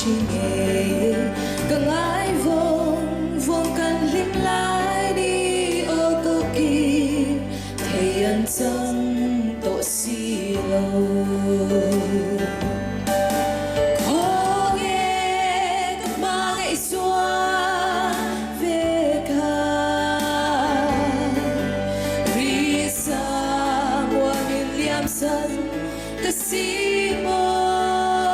Thin ngei e. Ka ngai vawng vawng kan hlim lai ni aw ko kir thei an chang tawh si lo. Khawnge ka hmangaih chuan ve kha Risa mual min liam san Ka si maw?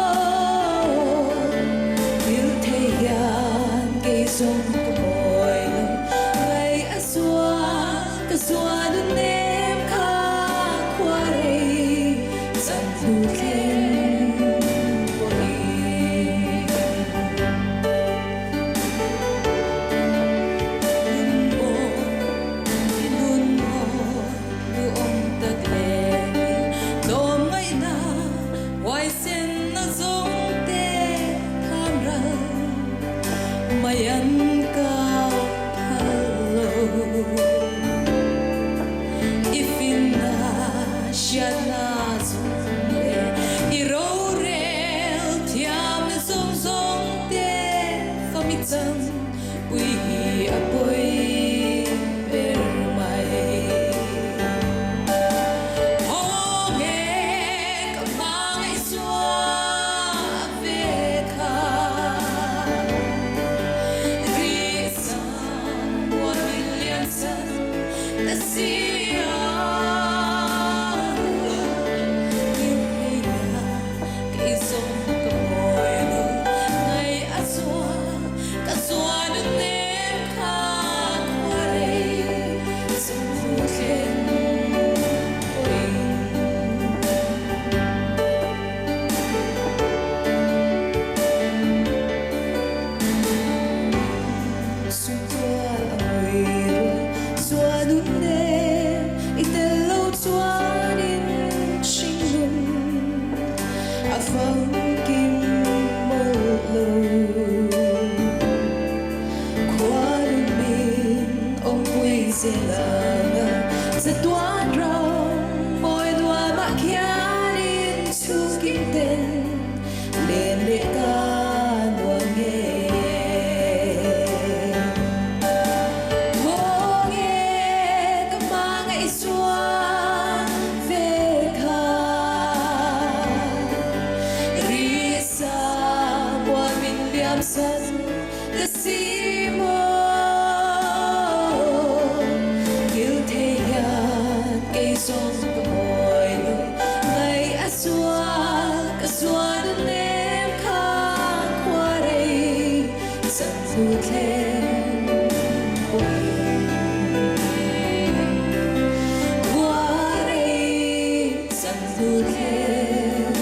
Thil thei hian kei zawng ka mawi lo, ngaih a zual, ka zual u nem kha khua rei chan hnu thleng pawhin. Nun maw, i nun maw? Duhawm tak leh tlawm ngaihna huaisenna zawng te tham ral mai an kap phal lo. I finna hriatna zawng leh i rorel thiamna zawng zawng te fami chang Pui hi a pawi ber mai. Haw nge ka hmangaihzuah ve kha. Rihsang mual min lian san ta si a. Min thei na kei zawng ka mawi lo ngaih a zual. Ka zuan nem kha khua rei chu thleng pawhin. Sumtual a ngawi rual zuan un nem i tel lo chuanin hringnun a famkim mawlh lo. Khualun min awmpui zel anga chatuan ram mawi nuamah khianin chhungkim ten len leh ka nuam nge. Thaw nge ka hmangaih chuan ve kha Risa mual min liam san ka si maw? Thil thei hian kei zawng ka mawi lo, ngaih a zual ka zuan u nem kha khua rei chan hnu thleng pawhin. Khua rei chan hnu thleng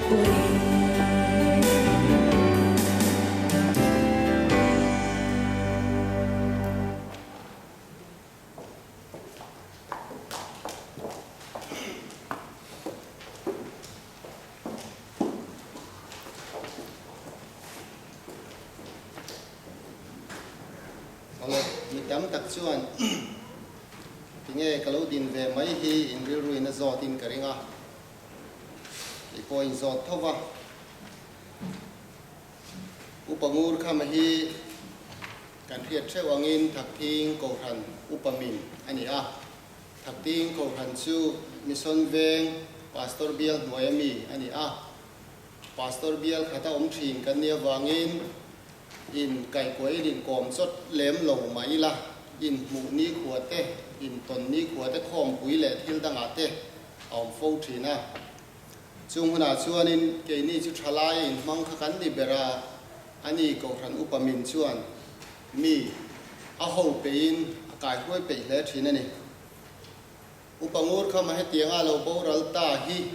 pawhin. Awle, mi tam tak chuan tinge ka lo din ve mai hi in rilruin a zawtin ka ring a, kei pawh in zawt tho va. Upa ngur khama hi kan hriat theuh angin Thakthing Kohhran Upa Min a ni a. Thakthing Kohhran chu Mission Veng Pastor Bial hnuaia mi a ni a. Pastor Bial khata awm thin kan nih avangin in kaihkuahin in kawm chawt lem lo mah ila, in hmuh nikhua te, in tawn nikhua te khawmpui leh thil dangah te a awm fo thin a. Chung hunah chuanin keini chu thalai inhmang kha kan ni ber a, ani Kohhran upa min chuan mi a ho peihin a kaihruai peih hle thin a ni. Upa ngur kha mahetianga lo boral ta hi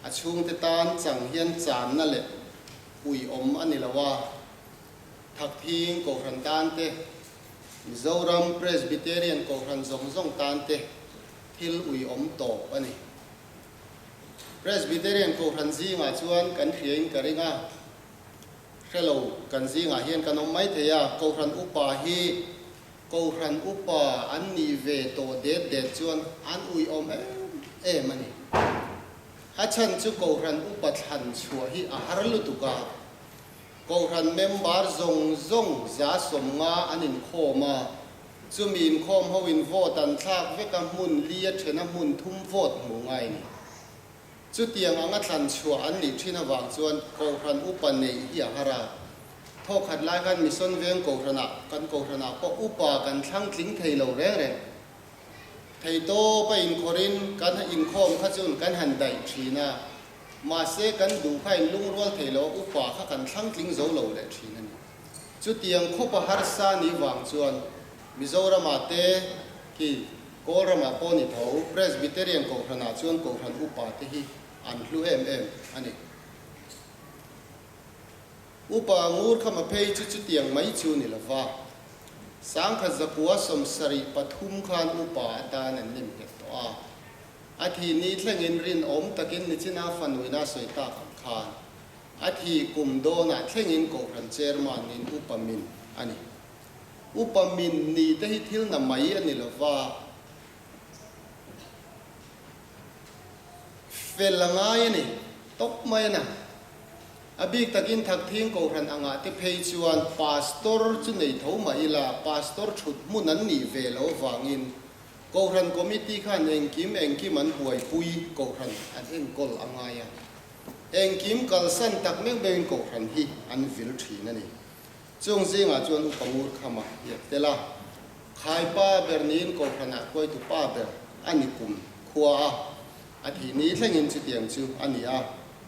a chhungte tan chang hian channa leh uiawm a ni lo a, Thakthing Kohhran tan te, Mizoram Presbyterian Kohhran zawng zawng tan te thil uiawm tawp a ni. Presbyterian Kohhran zingah chuan kan hriain ka ring a, hre lo kan zingah hian kan awm mai thei a, Kohhran upa hi Kohhran upa an nih ve tawh det det chuan an uiawm em em a ni. A chhan chu Kohhran upa thlan chhuah hi a har lutuk a. Kohhran member zawng zawng 50% an inkhawm a, chumi inkhawm ho in vote an thlak vek a, hmun li a then a hmun thum vote hmuh ngai a ni. Chutiang anga thlan chhuah an nih thin avang chuan Kohhran upa neih hi a har a. Thawkhat lai khan Mission Veng Kohhranah kan Kohhranah pawh upa kan thlang tling thei lo reng reng. Thei tawp a inkhawrin kan inkhawm kha chun kan han daih thin a, mahse kan duh kha inlungrual thei lo a upa kha kan thlang tling zo lo leh thin a ni. Chutiang khawp a harsa ni vang chuan Mizoramah te khi Kawlramah pawh ni tho Presbyterian Kohhranah chuan Kohhran upa te hi an hlu em em a ni. Upa ngur khama phei chu chutiang mai chu ni lova, 1973 khan upa atan an nem nghet tawh a. A thi ni thlengin rinawm takin nichina fanuina sawi tak ang khan a thi kum dawnah thlengin Kohhran Chairman in upa min a ni. Upa min ni te hi thil na mai a ni lova, fel a ngai a ni tawp mai a na. A bik takin Thakthing Kohhran angah te phei chuan Pastor chu nei tho mah ila Pastor thut hmun an nih ve lo vangin Kohhran Committee khan engkim engkim an buaipui Kohhran an enkawl a ngai a. Engkim kalsan tak meuh meuhin Kohhran hi an vil thin a ni. Chung zingah chuan Upa Ngur Khama hi a tel a, Khaipa ber niin Kohhranah hruaitu pa ber a ni kum khua a, a thih ni thlengin chutiang chu a ni a,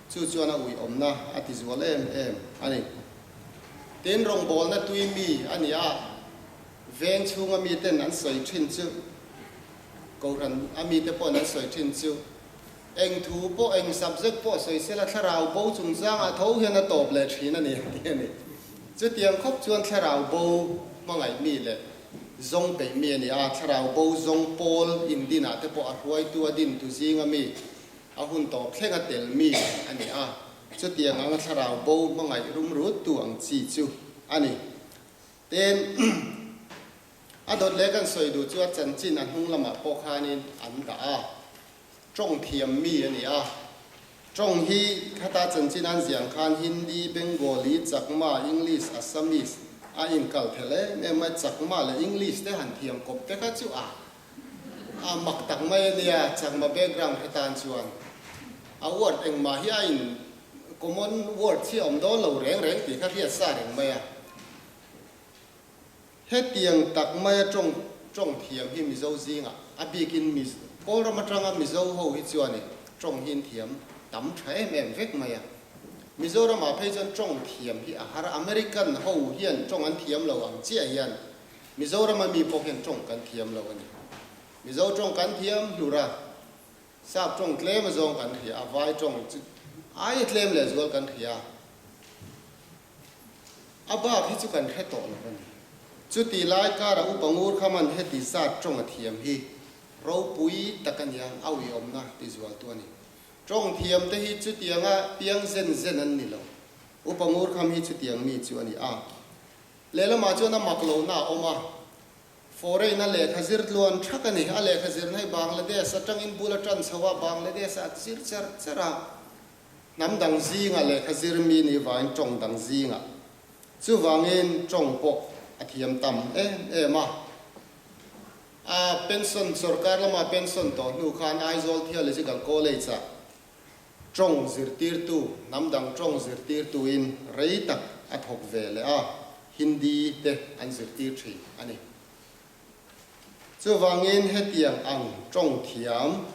chu chuan a uiawmna a ti zual em em a ni. Tin, rawngbawlna tui mi a ni a, veng chhunga miten an sawi thin chu, Kohhran a mite pawhin an sawi thin chu, Eng thu pawh, eng subject pawh sawi sela thlarau bo chungchangah tho hian a tawp leh thin a ni a ti a ni. Chutiang khawp chuan thlarau bo hmangaih mi leh zawng peih mi a ni a, thlarau bo zawng pawl indinah te pawh a hruaitu a dintu zinga mi, a hun tawp thleng a tel mi a ni a, chutiang anga thlarau bo hmangaih rumruttu ang chi chu a ni. Tin, a dawt leh kan sawi duh chu a chanchin a hnung lamah pawh khanin an dah a, tawng thiam mi a ni a. Tawng hi khata chanchin an ziah ang khan Hindi, Bengali, Chakma, English, Assamese a inkal thelh em em mai. Chakma leh English te han thiam kawp te kha chu a a mak tak mai a nia, Chakma background hetan chuan a word engmah hi a in common word hi a awm dawn lo reng reng tih kha hriat sa reng mai a. Hetiang tak maia tawng tawng thiam hi Mizo zingah a bikin Miz Kawlram atanga Mizo ho hi chuanin tawng hi an thiam tam tha em em vek mai a. Mizoramah phei chuan tawng thiam hi a har a, American ho hian tawng an thiam lo ang chiah hian Mizorama mi pawh hian tawng kan thiam lo a ni. Mizo tawng kan thiam hlur a, Sap tawng tlem azawng kan hria a, vai tawng chu aia tlem lehzual kan hria a. A bak hi chu kan hre tawh lo a ni. Chuti lai kara Upa Ngur kha man heti zat tawng a thiam hi ropui tak a nia, a uiawmna ti zualtu a ni. Tawng thiam te hi chutianga piang zen zen an ni lo. Upa Ngur kham hi chutiang mi chu a ni a. Lehlamah chuan a mak lohna a awm a. Foreign a lehkha zir tluan thak a ni. A lehkha zirna hi Bangladesh atangin bul a tan chho a, Bangladesh ah a zir cher cher a. Hnam dang zingah lehkha zir mi nih vangin tawng dang zingah chuvangin tawng pawh a thiam tam em em a. A pension sorkar lama pension tawh hnu khan Aizawl Theological College-ah tawng zirtirtu, hnam dang tawng zirtirtuin rei tak a thawk ve leh a, Hindi te an zirtir thin a ni. Chuvangin hetiang ang tawng thiam,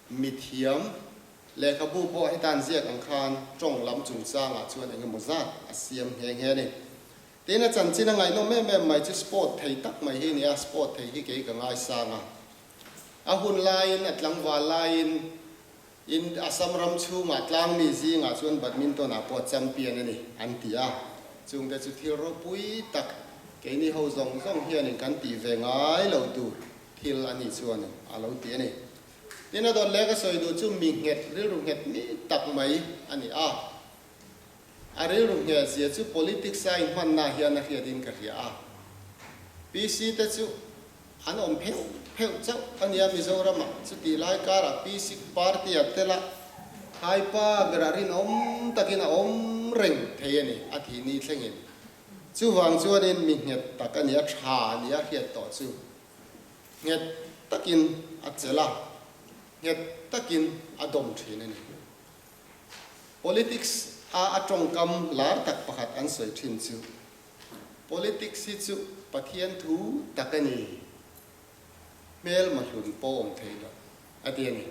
mi thiam, Lehkhabu pawh hetan ziak ang khan tawng lam chungchangah chuan eng emaw zat a siam nghe nghe a ni. Tin, a chanchin a ngaihnawm em em mai chu sport thei tak mai hi a ni a, sport thei hi kei ka ngaisang a. A hun laiin, a tlangval laiin in Assam ram chhungah tlangmi zingah chuan badminton ah pawh champion a ni an ti a. Chungte chu thil ropui tak keini ho zawng zawng hianin kan tih ve ngai lo tur thil a nih chuan a lo ti a ni. Tin, a dawt leh ka sawi duh chu mi nghet, rilru nghet mi tak mai a ni a. A rilru ngheh zia chu politics a inhmanna hian a hriatin ka hria a. PC te chu an awm pheuh pheuh chauh a nia Mizoramah, chutih lai karah PC party a tel a, Khaipa berah rinawm takin a awm reng. reng thei a ni, a thih ni thlengin. Chuvang chuanin mi nghet tak a ni, a tha a ni a hriat tawh chu. Nghet takin a chelh a, nghet takin a dawm thin a ni. Politics a a tawngkam lar tak pakhat an sawi thin chu, Politics hi chu Pathian thu tak a ni, hmelma hlun pawh awm thei lo, a ti a ni.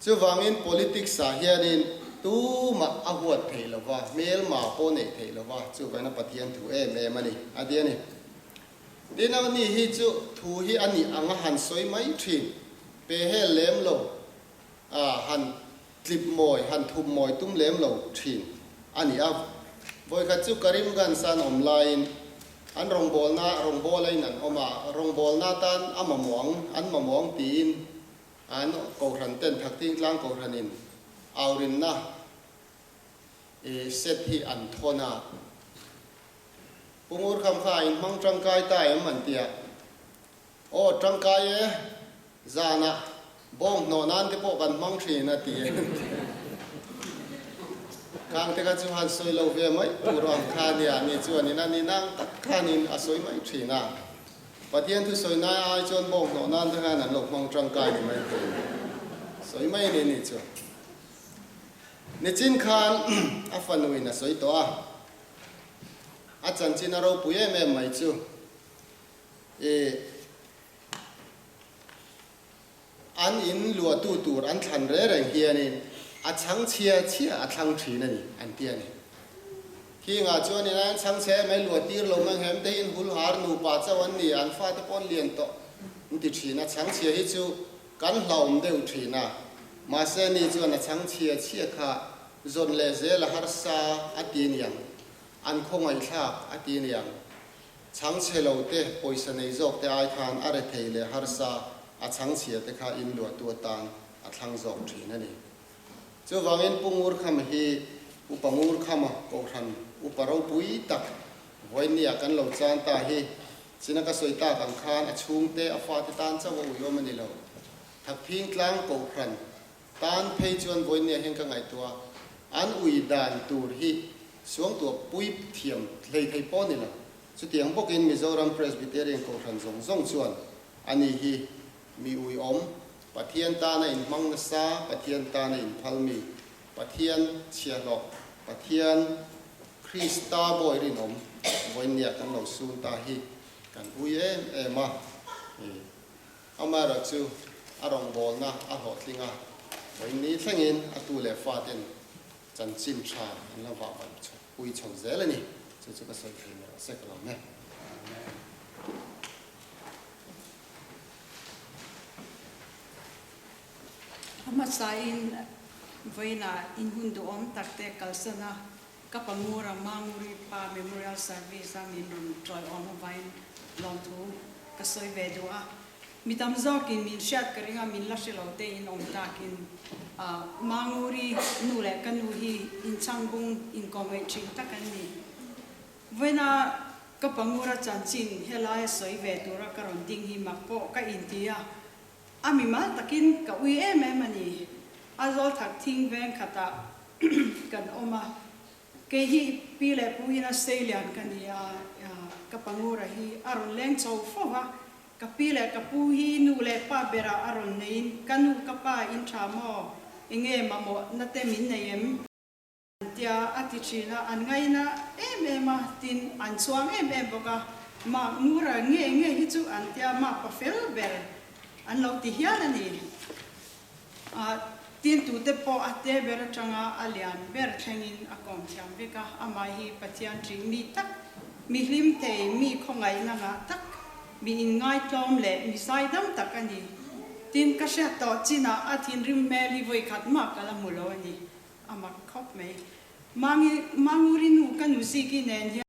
Chuvangin politics ah hianin tumah a huat theih lo va, hmelma pawh neih theih lo va, chuvangin a Pathian thu em em a ni, a ti a ni. Tin, a ni hi chu thu hi a nih ang a han sawi mai thin, pe hel lem lo, a han tlip mawi, han thup mawi tum lem lo thin a ni a. Vawikhat chu Karimganj an awm laiin an rawngbawlna, rawngbawla in an awm a, rawngbawlna atan a mamawh ang, an mamawh ang tiin An Kohhran ten Thakting Tlang Kohhranin aurinna i set hi an thawn a. Pu Ngurkham kha a inhmang tangkai ta em an ti a. Aw tangkai e, zanah bawng hnawh nan te pawh kan hmang thin a ti e. Khang te kha chu han sawi lo ve mai tur ang kha nia, ni chuanin a ni nang tak khanin a sawi mai thin a. Pathian thu sawi nai ai chuan bawk hnawh nan te khan an lo hmang tangkai ni mai thei sawi mai ni ni chu. Nichin khan a fanu in a sawi tawh a, a chanchin a ropui em em mai chu i an in luahtu tur an thlan re reng hianin a chhang chhia chhia a thlang thin a ni an ti a ni. Khingah chuanin an chhang chhe mai luah tir lo mang hem te in hul har nupa chauh an ni, an fate pawh an lian tawh an ti thin a, chhang chhia hi chu kan hlauhawm deuh thin a, mahse ni chuan a chhang chhia chhia kha zawn leh zel a harsa a ti niang, an khawngaihthlak a ti niang. Chhang chhe lo te, pawisa nei zawk te ai khan a rethei leh harsa a chhang chhia te kha in luahtu atan a thlang zawk thin a ni. Chuvangin Pu Ngurkhama hi Upa Ngurkhama Kohhran Upa ropui tak vawinia kan lo chan ta hi china ka sawi tak ang khan a chhungte a fate tan chauh a uiawm a ni lo. Thakphing tlang Kohhran Tan phei chuan vawinia hian ka ngaihtuah a, an ui dan tur hi suangtuah pui thiam hlei thei pawh a ni lo. Chutiang bawkin Mizoram Presbyterian Kohhran zawng zawng chuan ani hi mi ui awm, Pathian tana inhmang nasa, Pathian tana inphal mi, Pathian chhiahhlawh, Pathian Krista bawi rinawm vawinia kan lo sun ta hi kan ui em em a. Amaherawh chu a rawngbawlna a hlawhtling a, vawiin thlengin a tu leh faten chanchin tha an la vah vaih chho pui chho zel a ni. Chu chu ka sawi thei mai rawh se ka lawm e. A hmasain vawiinah inhun duhawm takte kalsan a, ka pangura Manguri Pa Memorial Service a min rawn ṭawiawm avain lawmthu ka sawi ve duh a. Mi tam zawkin min hriat ka ring a, min la hre lo te in awm takin Manguri nu leh ka nu hi inchhangbung inkawmngeih ṭhin tak an ni. Vawiina ka pangura chanchin helaia sawi ve tura ka rawn ding hi mak pawh ka inti a, A mimal takin ka ui em em a ni. A zawl thak thing veng khatah kan awm a, kei hi pi leh pu ina seilian ka ni a, ka pangura hi a rawn leng chho fo va, ka pi leh ka pu hi nu leh pa berah a rawn neiin ka nu ka pa in tha maw, enge mamawh na te min nei em? Tia a ti thin a, an ngaina em em a, tin an chuang em em bawk a, Mak Ngura nge nge hi chu an tia mak pa fel ber an lo ti hial a ni. Tin tute pawh a te ber atanga a lian ber thlengin a kawm thiam vek a, amah hi Pathian ṭih mi tak, mi hlim thei, mi khawngaihna ngah tak, mi inngaihtlawm leh mi zaidam tak a ni. Tin ka hriat tawh chinah a thinrim hmel hi vawikhat mah ka la hmu lo a ni. A mak khawp mai. Mangi, Manguri nu ka nu Ziki nen hian.